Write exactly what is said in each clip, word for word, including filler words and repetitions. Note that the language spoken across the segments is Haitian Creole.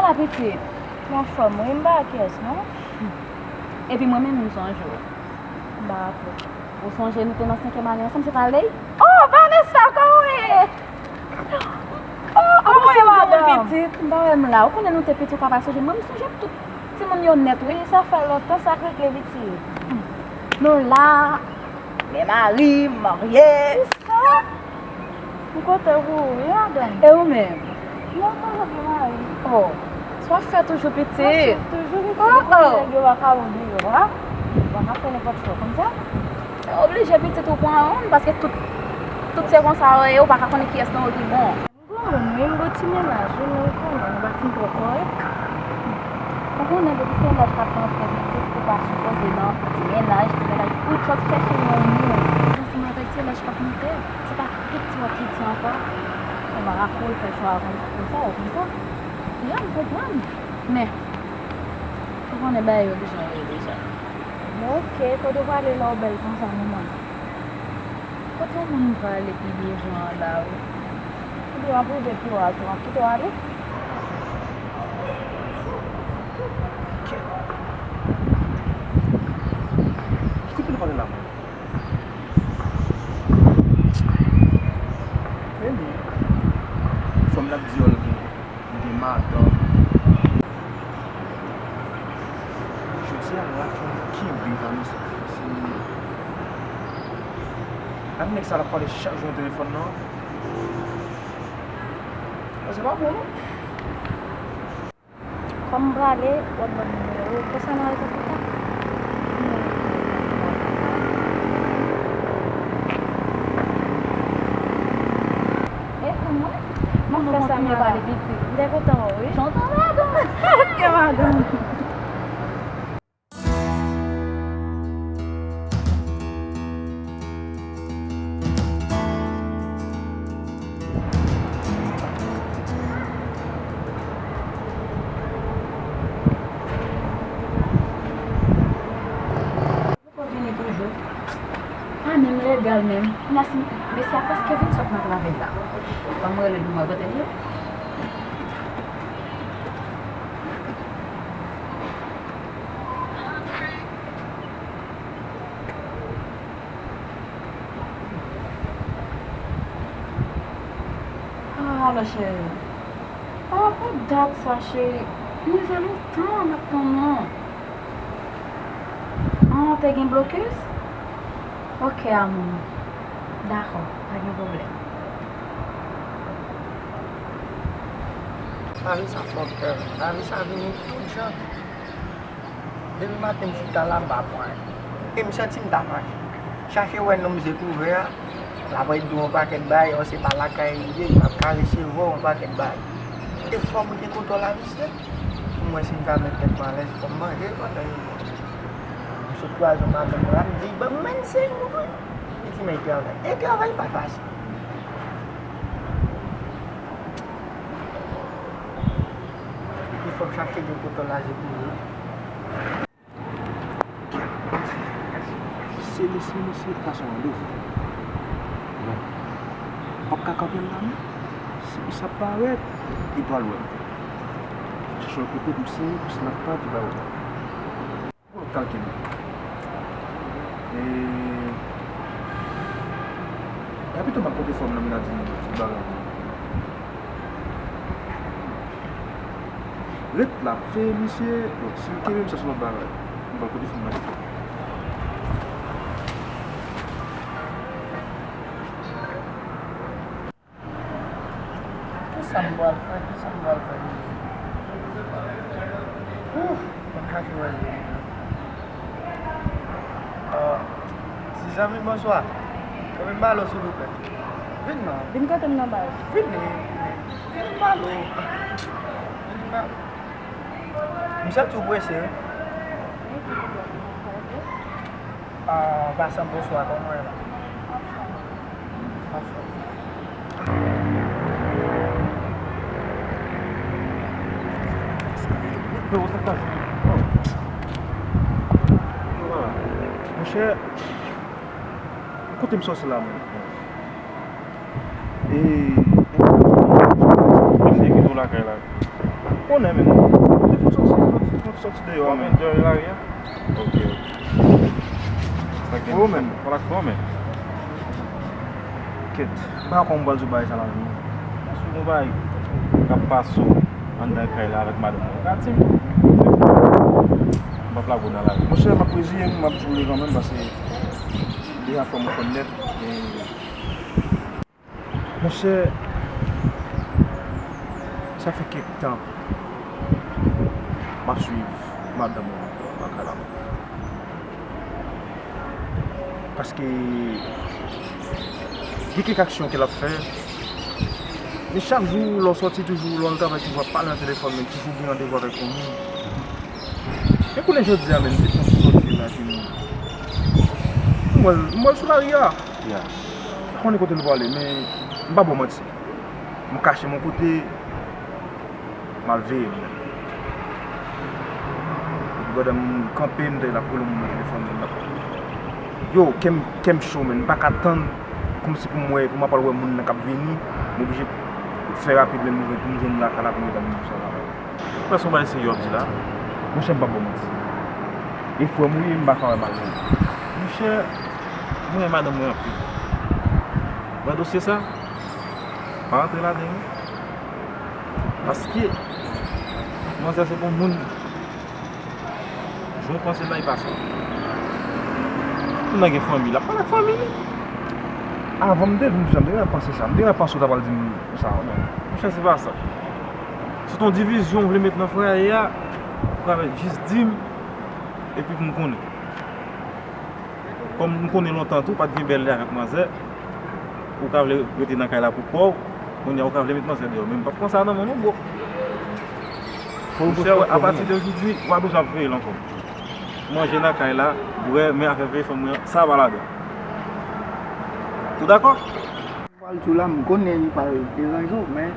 Sa pitit, m anfòm wi, m pa kyès non. Epi mwen menm, m sonje w. M pa raple. Ou sonje nou te nan senkyèm ane ansanm, se pa lè? Oh, Vanessa, kòman w ye? Oh, kòman w ye, madanm? Pitit, m pa wè m la. Ou konnen nou te piti, ou pa pral sonje mwen, m sonje tout timoun yo nèt wi. Wi, sa fè lontan sa k regle pitit. Nou la, men mari, marye. Sa? M kontan pou ou wi, madanm. E ou menm? Mwen pa janm gen mari. Oh, sa w ap fè toujou pitit? Mwen sou toujou pitit. Oh, oh. Nèg yo pa ka oubli yo a. Yo pa ka fè nenpòt chwa konsa. Oblije pitit ou pran youn, paske tout, tout se konsa yo ye, ou pa ka konnen kiyès nan yo ki bon. M gon moun wi, m gon ti mennaj wi, men ou konnen, nou pa fin twò kòrèk. Ou konnen depi se yon laj k ap rantre pitit, ou pa sipoze nan ti mennaj, ti mennaj, ou t ap chèche yon moun. Ansanm avèk se laj k ap monte, se pa tout ti w ap piti ankò. Ou pa ka kouri fè chwa konsa, ou konsa. Ya, m konprann. Men, ou konnen bagay yo ki jan yo ye deja. Bon, oke, kote w prale lè w bèl konsa, manman? Kote yon moun prale pi byen jan an la wi? Ebyen, w ap rive pi wo a tou, m ap kite w ale. Ki kote nou prale la menm? Fèm nan ap di yo l gen, li gen madanm. Jodi a, la fè m kenbe Vanessa. Se, a nèg sa l ap pale chak jou nan telefòn nan. Sa se pa bon non. Kòm m prale, w ap ban m nimewo w, konsa n a rete kontan. E pou mwen, m ap fè sa m pale pitit. M te kontan wè w wi. Jan w tande madanm? Ok, madanm. Poko vini toujou. Pa menm legal menm. Kounya si mesye a prèske vin sot nan travay la. Ban m rele l pou m wè kote l ye. Ah, la cheri. Ah, pou dat sa, cheri. M rive lontan m ap tann ou. Ah, te gen blokis? Ok, amou. Dakò, pa gen pwoblèm. Lavi sa fè pè. Lavi sa vini tout jan. Depi maten m chita la, m pa pran anyen. E m santi m ta fache. Chache wè nonm zye k ouvè a, l ap ret di w yon pakèt bagay, ò se pa lakay li ye, l ap karese vwa w yon pakèt bagay. E fò m gen kontwòl a misye. Pou m wè si m ka met tèt mwen alèz, fò m manje pandan yon jou. M sot kwaze yon madanm la, m di, ban m vennsenk goud wi. Li di, men travay. E travay pa fasil. Epi fò m chache gen kontwòl a zye pou li. Mesye, mesye, mesye, ta se yon randevou. Bon. M p ap ka kanpe l la non. Si misye ap parèt, li pral wè m. Chèche yon kote pou m siyen, pou si l ap parèt, li pral wè m. Bon, kalkil. E, e pito m ap pote fòm nan, m ta di, bagay. Ret la, fè misye, bon, si l kenbe m, sa se lòt bagay. M pral pote fòm nan pito. Kisa m pral fè? Kisa m pral fè, mezanmi? Ouf! Ban m chache wè li. Ah, ti zanmi, bonswa. Kenbe m balo, silvouplè. Vin non. Vin kote m nan baz. Vini, vini. Kenbe m balo. Vin balo. M santi w prese, wi. Ah, an pasan, bonswa, kòman w ye la? Anfòm. Anfòm. Monchè, kote m sòti la, mwen? E, se ki tou lakay la. Konnen, men. Depi sòti, sòti, sòti deyò, men. Dèyè lari a? Ok, ok. Sa gen. Fò, men. Fò la fò, men. Kèt. M pa konn m pral di w bagay sa la, non. Sou nou bay. K ap pase w anndan kay la avèk madanm ou. Gade m. M p ap lage w nan lari. Monchè, m ap reziye m, m ap di w li kanmenm, paske deja fè m konn nèt. E Monchè, sa fè kèk tan m ap swiv madanm ou nan kay la. Paske gen kèk aksyon ke l ap fè, men chak jou lè w sòti, toujou lè w al travay, toujou ap pale nan telefòn, men toujou gen randevou avèk yon moun. Men kounye a jodi a menm, depi w soti la, epi m wè l, m wè l sou lari a. Yeah. M konnen kote l prale, men m pa ba w manti. M kache m yon kote, m al veye l. Epi pandan m kanpe, m tande l ap rele moun nan telefòn, l ap, yo, kè m, kè m cho, men m pa ka tann kòmsi pou m wè, pou m ap al wè moun nan k ap vini, m oblije fè rapid, men m pou m jwenn lakay la, pou m retann moun sa la. Ou kwè se yon bagay serye w ap di la? Monchè, m p ap ba w manti. E frè m ou ye, m pa ka wè mal nan li. Monchè, mwen renmen madanm mwen anpil. Wè dosye sa? Pa rantre ladan l, non. Paske manzè se bon moun. Jan w panse l la, e pa sa. Moun nan gen fanmi, l ap pale ak fanmi li. Avan m te vin, m te gentan panse sa. M te gentan panse w ta pral di m sa, non. Monchè, se pa sa. Se t on divizyon w vle met nan fwaye a, ou ka jis di m, epi pou m konnen. Kòm m konnen lontan tou, pa t gen bèl lè avèk manzè, ou ka vle rete nan kay la pou kò w, kounye a ou ka vle met manzè deyò. Men m p ap pran sa nan men w non, bro. Monchè, apati de jodi, ou pa bezwen ap veye l ankò. Manje nan kay la, bwè, men afè veye fanm mwen an, sa pa ladan. Ou dakò? M pral di w la, m konnen li pral deranje w, men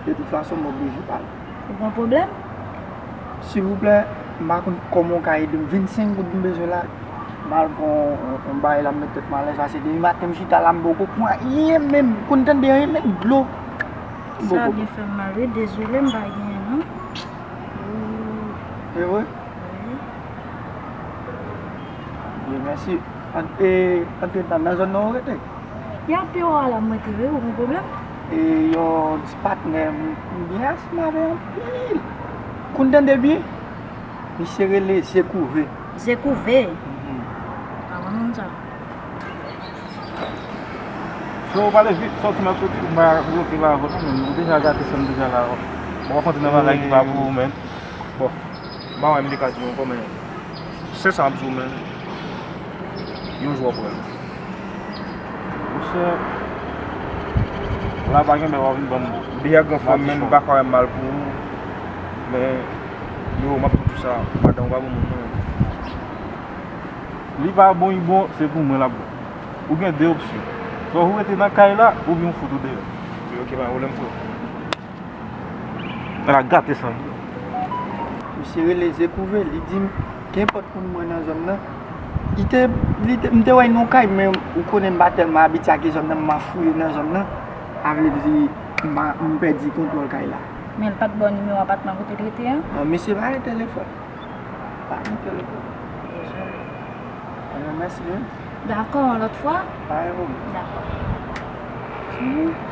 de tout fason, m oblije pale. Ou gen pwoblèm? Silvouplè, m pa konn kòman w ka ede m. Vennsenk goud m bezwen la, m al pran yon, yon bagay la, m met tèt mwen alèz, paske depi maten m chita la, m poko pran anyen menm, konn tande anyen, menm dlo. M poko pran. Sa byen fè m mal, wi, dezole, m pa genyen, non. E vre? Wi. Byen, mèsi. Ant-, e, antretan, nan zòn nan ou rete? Yon pi wo a la m rete, wi, ou gen pwoblèm? E yon ti patnè m, m byen ansanm avè anpil. Konn tande byen? Misye rele Zekouve. Zekouve? Mhm. Pa konn moun sa. Fè w pale vit, sòti m ap soti, m pa bloke la avè w non, men ou deja gate san m deja la. Ou pa kontinye nan bagay ki pa pou ou, men. Bon, m pa wè m te ka di w ankò, men se sa m ap di w, men yon jou w ap wè l. Monchè, la pa gen bèl w ap vin ban m. Deja gran frè m, men m pa ka wè mal pou ou, men yo, m ap di w sa, madanm ou pa bon moun, non. Li pa bon, li bon, se pou mwen l ap bon. Ou gen de opsyon. Swa ou rete nan kay la, oubyen ou fout ou deyò. Ok, pa gen pwoblèm, frè. Ala gate san. Misye rele Zekouve, li di m, kenpòt moun mwen nan zòn nan. Li te, li te, m te wè l nan yon kay, men ou konnen m pa tèlman abitye ak zòn nan, m mafouye nan zòn nan. Sa vle di, m pa, m pèdi kontwòl kay la. Men l pa t ba w nimewo apatman kote l rete an? Non, misye pa gen telefòn. Pa gen telefòn. Dezole. Ebyen, mèsi, wi. Dakò, yon lòt fwa? Pa gen pwoblèm. Dakò. Wi.